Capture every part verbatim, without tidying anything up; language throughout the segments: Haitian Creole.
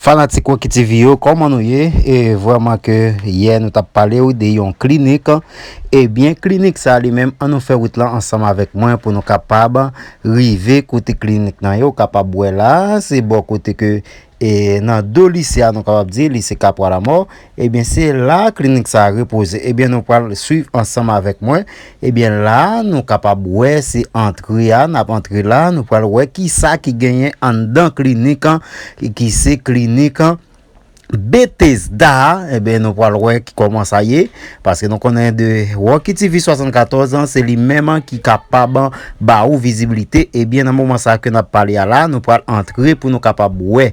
Fanatik Rocky T V yo, kòman nou ye? E vrèman ke yè nou t ap pale w de yon klinik. Ebyen, klinik sa li menm, an nou fè wout lan ansanm avèk mwen pou nou kapab rive kote klinik nan ye. Ou kapab wè la, se bò kote ke, e, nan do lise a, nou kapab di, lise Kapwa Lamò. Ebyen, se la klinik sa a repoze. Ebyen, nou pral swiv ansanm avèk mwen. Ebyen, la, nou kapab wè se antre a, n ap antre la, nou pral wè ki sa ki genyen anndan klinik an, ki se klinik an Bethesda. Ebyen, nou pral wè ki, kòman sa ye, paske nou konnen de Rocky T V swasannkatòz an, se li menm an ki kapab ba ou vizibilite. Ebyen, nan moman sa ke n ap pale a la, nou pral antre pou nou kapab wè.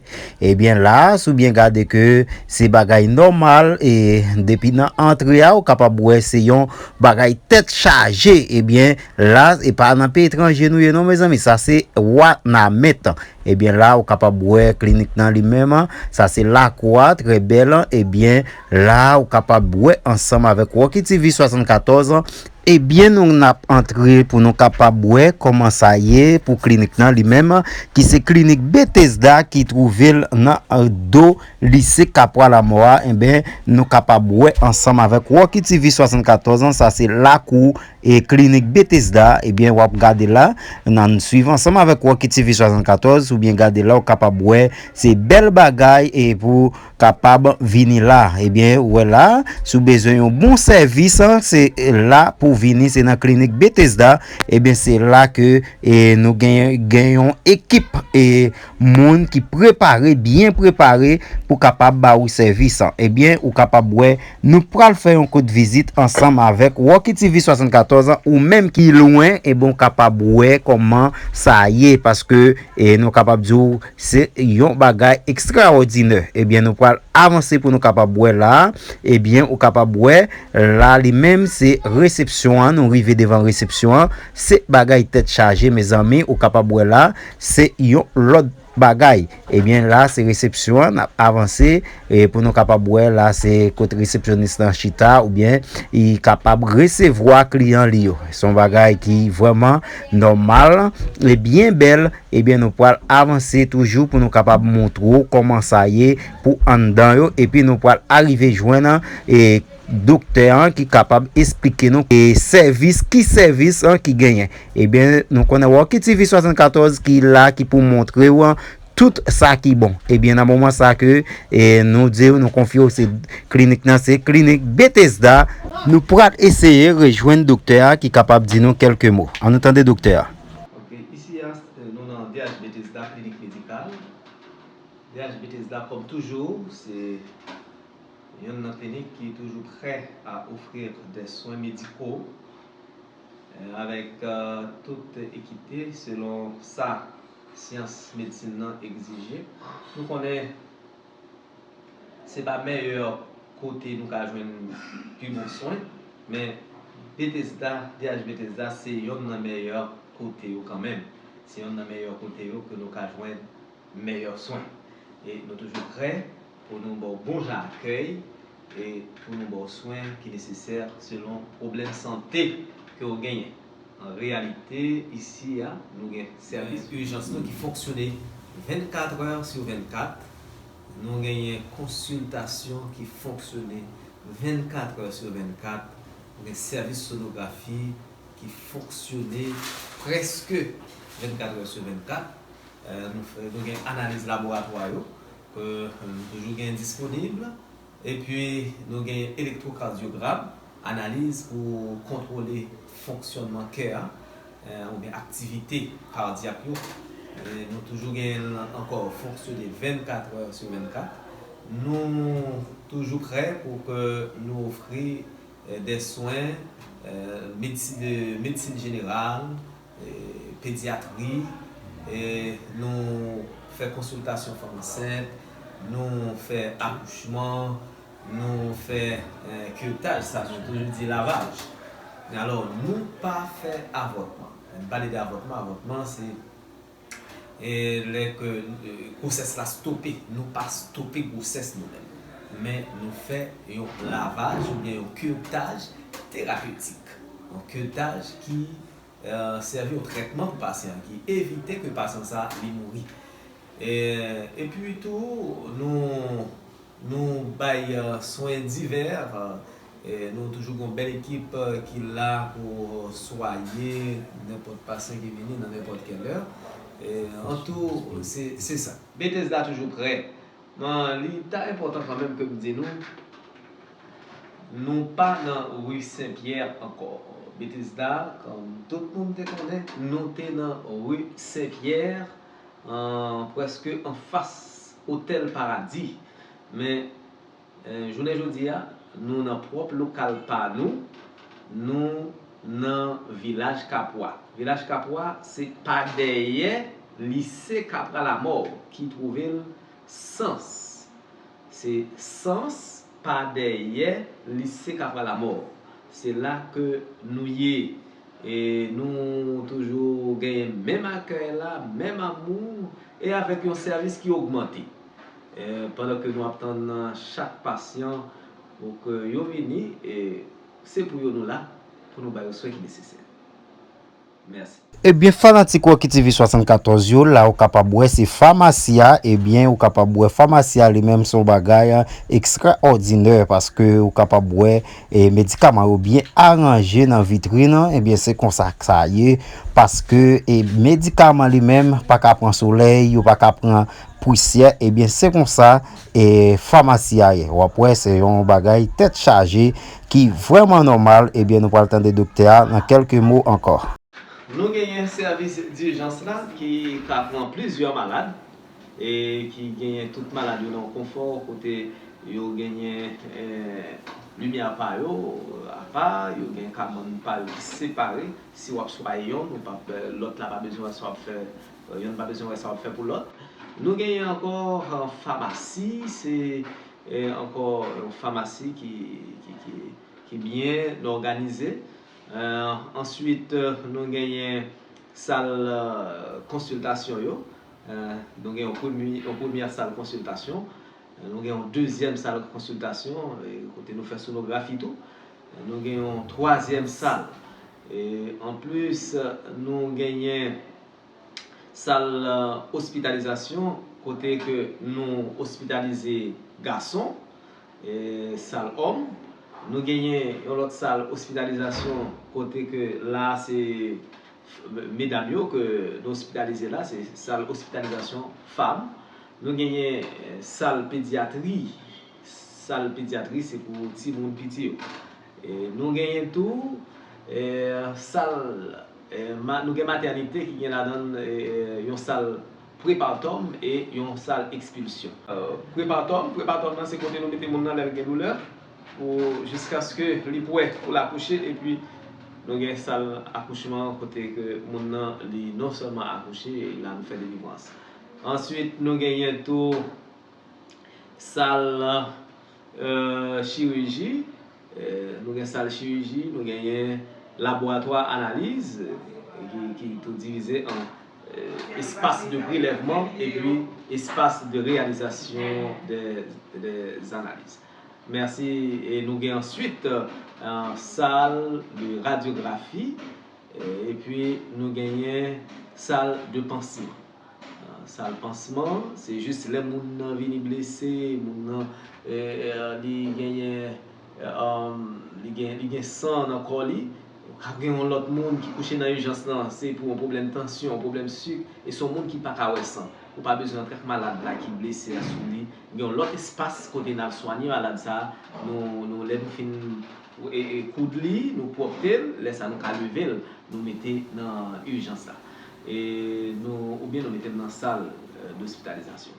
Ebyen, la, si w byen gade ke se bagay nòmal, e depi nan antre a, ou kapab wè se yon bagay tèt chaje. Ebyen, la, e pa nan peyi etranje nou ye non, mezanmi, sa se Wanament. Ebyen, la, ou kapab wè klinik nan li menm, sa se lakou a, trè bèl. Ebyen, la, ou kapab wè ansanm avèk Rocky T V swasannkatòz, ebyen, nou n ap antre pou nou kapab wè kòman sa ye pou klinik nan li menm, ki se klinik Bethesda ki twouve l nan, e, do lise Kapwa Lamò a. Ebyen, nou kapab wè ansanm avèk Rocky T V swasannkatòz, sa se lakou e klinik Bethesda. Ebyen, w ap gade la, n ann swiv ansanm avèk Rocky T V swasannkatòz, ou byen gade la, ou kapab wè se bèl bagay e pou kapab vini la. Ebyen, ou wè la, si w bezwen yon bon sèvis, an, se la pou vini, se nan klinik Bethesda. Ebyen, se la ke, e, nou gen, gen yon ekip, e, moun ki prepare, byen prepare pou kapab ba ou sèvis, an. Ebyen, ou kapab wè, nou pral fè yon kout vizit ansanm avèk Rocky T V swasannkatòz, an, ou menm ki lwen, ebyen, ou kapab wè kòman sa ye, paske, e, nou kapab di w, se yon bagay ekstraòdinè. Ebyen, nou pral avanse pou nou kapab wè la. Ebyen, ou kapab wè la, li menm, se resepsyon an. Nou rive devan resepsyon an. Se bagay tèt chaje, mezanmi. Ou kapab wè la, se yon lòt bagay. Ebyen, la, se resepsyon an. N ap avanse, e, pou nou kapab wè la, se kote resepsyonis lan chita, oubyen li kapab resevwa kliyan li yo. Se yon bagay ki vrèman nòmal e byen bèl. Ebyen, nou pral avanse toujou pou nou kapab montre w kòman sa ye pou anndan yo. Epi, nou pral arive jwenn, e, doktè an ki kapab esplike nou, e, sèvis, ki sèvis, an, ki genyen. Ebyen, nou konnen Rocky T V swasannkatòz ki la, ki pou montre w, an, tout sa ki bon. Ebyen, nan moman sa ke, e, nou di w, nou konfye w, se klinik nan, se klinik Bethesda. Nou pral eseye rejwenn doktè a ki kapab di nou kèlke mo. Ann nou tande doktè a. Ok, isi a, nou nan D H Bethesda, klinik medikal. D H Bethesda, kòm toujou, se yonn nan klinik ki toujou prè a ofrir des soins médicaux, euh, avec, euh, toute équité selon sa syans medsin nan egzije. Nou konnen se pa meyè kote nou ka jwenn pi bon swen, men Bethesda, D H Bethesda se yonn nan meyè kote yo kanmenm. Se yonn nan meyè kote yo ke nou ka jwenn meyè swen. E nou toujou prè pou nou ba w bon jan akèy e pou nou ba w swen ki nesesè selon pwoblèm sante ke w genyen. An reyalite, isi a, nou gen sèvis ijans nou ki fonksyone vennkat è sou vennkat. Nou genyen konsiltasyon ki fonksyone vennkat è sou vennkat. Nou gen sèvis sonografi ki fonksyone prèske vennkat è sou vennkat. Eh, nou fè, nou gen analiz laboratwa yo, ke, eh, nou toujou gen disponib. Epi, nou gen elektwokadyogram, analiz pou kontwole fonksyònman kè a, eh, oubyen aktivite kadyak yo. Eh, nou toujou gen ankò fonksyone vennkat è sou vennkat. Nou toujou prè pou ke nou ofri, eh, des soins, eh, medsi-, de medsin jeneral, eh, pedyatri, eh, nou fè konsiltasyon fanm ansent, nou fè akouchman, nou fè, eh, kirtaj, sa nou toujou di lavaj. Men alò, nou pa fè avòtman. Lè m pale de avòtman, avòtman se, eh, lè ke, eh, gwosès la stope. Nou pa stope gwosès nou menm. Men nou fè yon lavaj oubyen yon kirtaj terapetik. Yon kirtaj ki, eh, sèvi yon trètman pou pasyan, ki evite ke pasyan sa li mouri. Eh, epi tou, nou Bay swen divè. Nou toujou gen yon bèl ekip ki la pou swaye nenpòt pasyan ki vini nan nenpòt kèl lè. Antou, se sa. Bethesda toujou prè. Li ta enpòtan kanmenm ke m di nou, nou pa nan ri Sen Pyè ankò. Bethesda, kòm tout moun te konnen, nou te nan ri Sen Pyè, prèske anfas Otèl Paradi. Men jounen jodi a, nou nan pwòp lokal pa nou, nou nan Vilaj Kapwa. Vilaj Kapwa se pa dèyè lise Kapwa Lamò ki twouve l Sans. Se Sans pa dèyè lise Kapwa Lamò. Se la ke nou ye. E nou toujou genyen menm akèy la, menm amou, e avèk yon sèvis ki ogmante. Pandan ke nou ap tann chak pasyan pou ke yo vini, se pou yo nou la, pou nou ba yo swen ki nesesè. Mèsi. Ebyen, fanatik Rocky T V swasannkatòz yo, la ou kapab wè se famasi a, ebyen, ou kapab wè famasi a li menm se yon bagay ekstraòdinè, paske ou kapab wè e medikaman yo byen aranje nan vitrin nan, ebyen se konsa sa ye, paske e medikaman li menm pa ka pran solèy, yo pa ka pran pousyè, ebyen se konsa e famasi a ye. W ap wè se yon bagay tèt chaje ki vrèman nòmal, ebyen nou pral tande doktè a nan kèlke mo ankò. Nou genyen sèvis dijans la ki ka pran plizyè malad e ki genyen tout malad yo nan yon konfò kote yo genyen limyè pa yo apa, yo gen kabann pa yo ki separe. Si w ap swaye yonn, ou p ap, lòt la pa bezwen wè sa w ap fè, yonn pa bezwen wè sa w ap fè pou lòt. Nou genyen ankò famasi, se ankò yon famasi ki, ki, ki, ki byen òganize. Answit, nou genyen sal konsiltasyon yo. Nou gen yon premye, yon premyè sal konsiltasyon. Nou gen yon dezyèm sal konsiltasyon kote nou fè sonografi tou. Nou gen yon twazyèm sal. Anplis, nou genyen sal ospitalizasyon kote ke nou ospitalize gason, sal òm. Nou genyen yon lòt sal ospitalizasyon kote ke la se medam yo ke nou ospitalize la, se sal ospitalizasyon fanm. Nou genyen sal pedyatri. Sal pedyatri se pou timoun piti yo. Nou genyen tou sal, nou gen matènite ki gen ladan l yon sal prepartum e yon sal ekspilsyon. Prepartum, prepartum nan se kote nou mete moun nan lè l gen doulè pou jiskaske li prè pou l akouche, epi nou gen sal akouchman kote ke moun nan li non sèlman akouche, la nou fè delivrans. Answit, nou genyen tou sal chiriji, nou gen sal chiriji, nou genyen laboratwa analiz ki tou divize an espas de prelèvman epi espas de reyalizasyon dè analiz. Mèsi. E nou gen answit sal de radyografi, epi nou genyen sal de pansman. Sal pansman se jis lè moun nan vini blese, moun nan li genyen li gen li gen san nan kò li. Ka gen yon lòt moun ki kouche nan ijans lan, se pou yon pwoblèm tansyon, yon pwoblèm sik, e se yon moun ki pa ka wè san. Ou pa bezwen antre ak malad la ki blese a sou li. Gen yon lòt espas kote n al swanye malad sa a. Nou, nou lè nou fin koud li, nou pwòpte l, lè sa nou ka leve l, nou mete nan ijans la. E nou, oubyen nou mete l nan sal dospitalizasyon.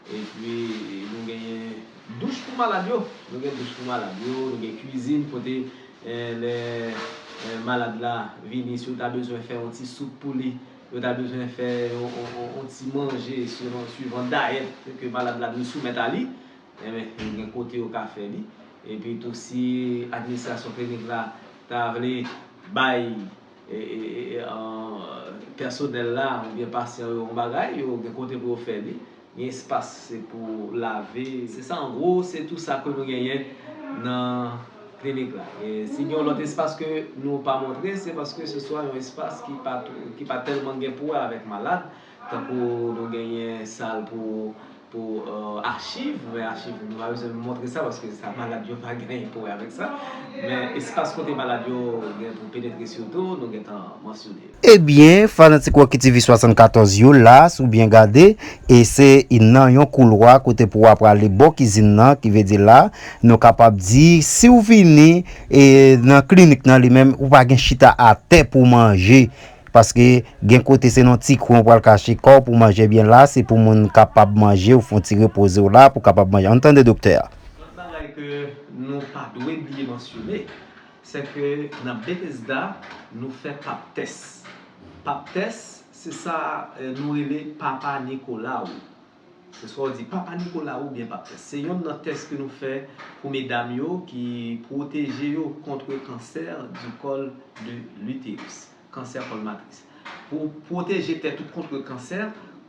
Epi nou genyen douch pou malad yo. Nou gen douch pou malad yo, nou gen kwizin kote lè malad la vini, si yo ta bezwen fè yon ti soup pou li, yo ta bezwen fè yon ti manje swivan dayèt ke malad la dwe soumèt a li, enben yo gen kote yo ka fè li. Epi tou si administrasyon klinik la ta vle bay pèsonèl la oubyen pasyan yo yon bagay, yo gen kote pou yo fè li. Gen espas se pou lave. Se sa an gwo, se tou sa ke nou genyen nan klinik la. E si gen yon lòt espas ke nou pa montre, se paske se swa yon espas ki pa ki pa tèlman gen pou wè avèk malad, tankou nou genyen sal pou Pou achiv, men achiv nou pa bezwen montre sa paske sa malad yo pa gen anyen pou wè avèk sa. Men espas kote malad yo gen pou penetre sitou, nou gentan mansyone. Ebyen, fanatik Rocky T V swasannkatòz yo la, si w byen gade, e se nan yon koulwa kote pou w prale bò kizin nan, ki vle di la, nou kapab di, si w vini e nan klinik nan li menm, ou pa gen chita atè pou manje. Paske gen kote se nan ti kwen ou pral kache kò w pou manje, ebyen la, se pou moun kapab manje, ou fè yon ti repoze w la pou kapab manje. Ann tande doktè a. Lòt bagay ke nou pa dwe bliye mansyone, se ke nan Bethesda, nou fè pap tès. Pap tès, se sa eh, nou rele Papa Nikolaou. Se swa w di Papa Nikolaou oubyen pap tès. Se yonn nan tès ke nou fè pou medam yo ki pwoteje yo kont kansè du col de l'utérus, kansè kòl matris. Pou pwoteje tèt ou kont kansè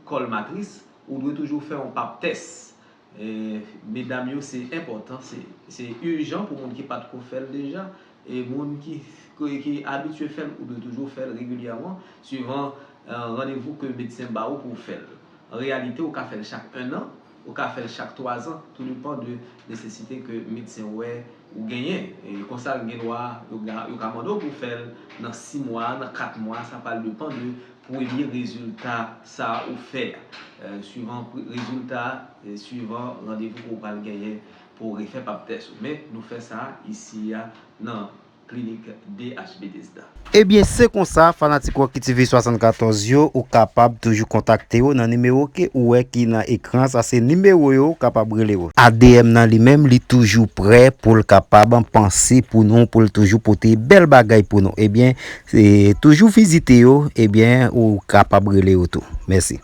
kòl matris, ou dwe toujou fè yon pap tès. E, medam yo, se enpòtan, se, se ijan pou moun ki pa t ko fè l deja. E moun ki, ki, ki abitye fè l, ou dwe toujou fè l regilyèman, suivan eh, randevou ke medsen ba ou pou w fè l. An reyalite, ou ka fè l chak en an, ou ka fè l chak twa zan, tou depan de nesesite ke medsen wè ou genyen. E konsa, gen dwa, yo, ga- yo ka mande w pou w fè l nan sis mwa, nan kat mwa, sa pral depan de premye rezilta sa ou fè a. Eh, suivan pre- rezilta, eh, suivan randevou ke w pral genyen pou w refè pap tès ou. Men, nou fè sa isi a nan klinik D H Bethesda. Ebyen, se konsa, fanatik Rocky T V swasannkatòz yo, ou kapab toujou kontakte yo nan nimewo ke ou wè ki nan ekran. Sa se nimewo yo, ou kapab rele yo. A D M nan li menm, li toujou prè pou l kapab panse pou nou, pou l toujou pote bèl bagay pou nou. Ebyen, se toujou vizite yo, ebyen, ou kapab rele yo tou. Mèsi.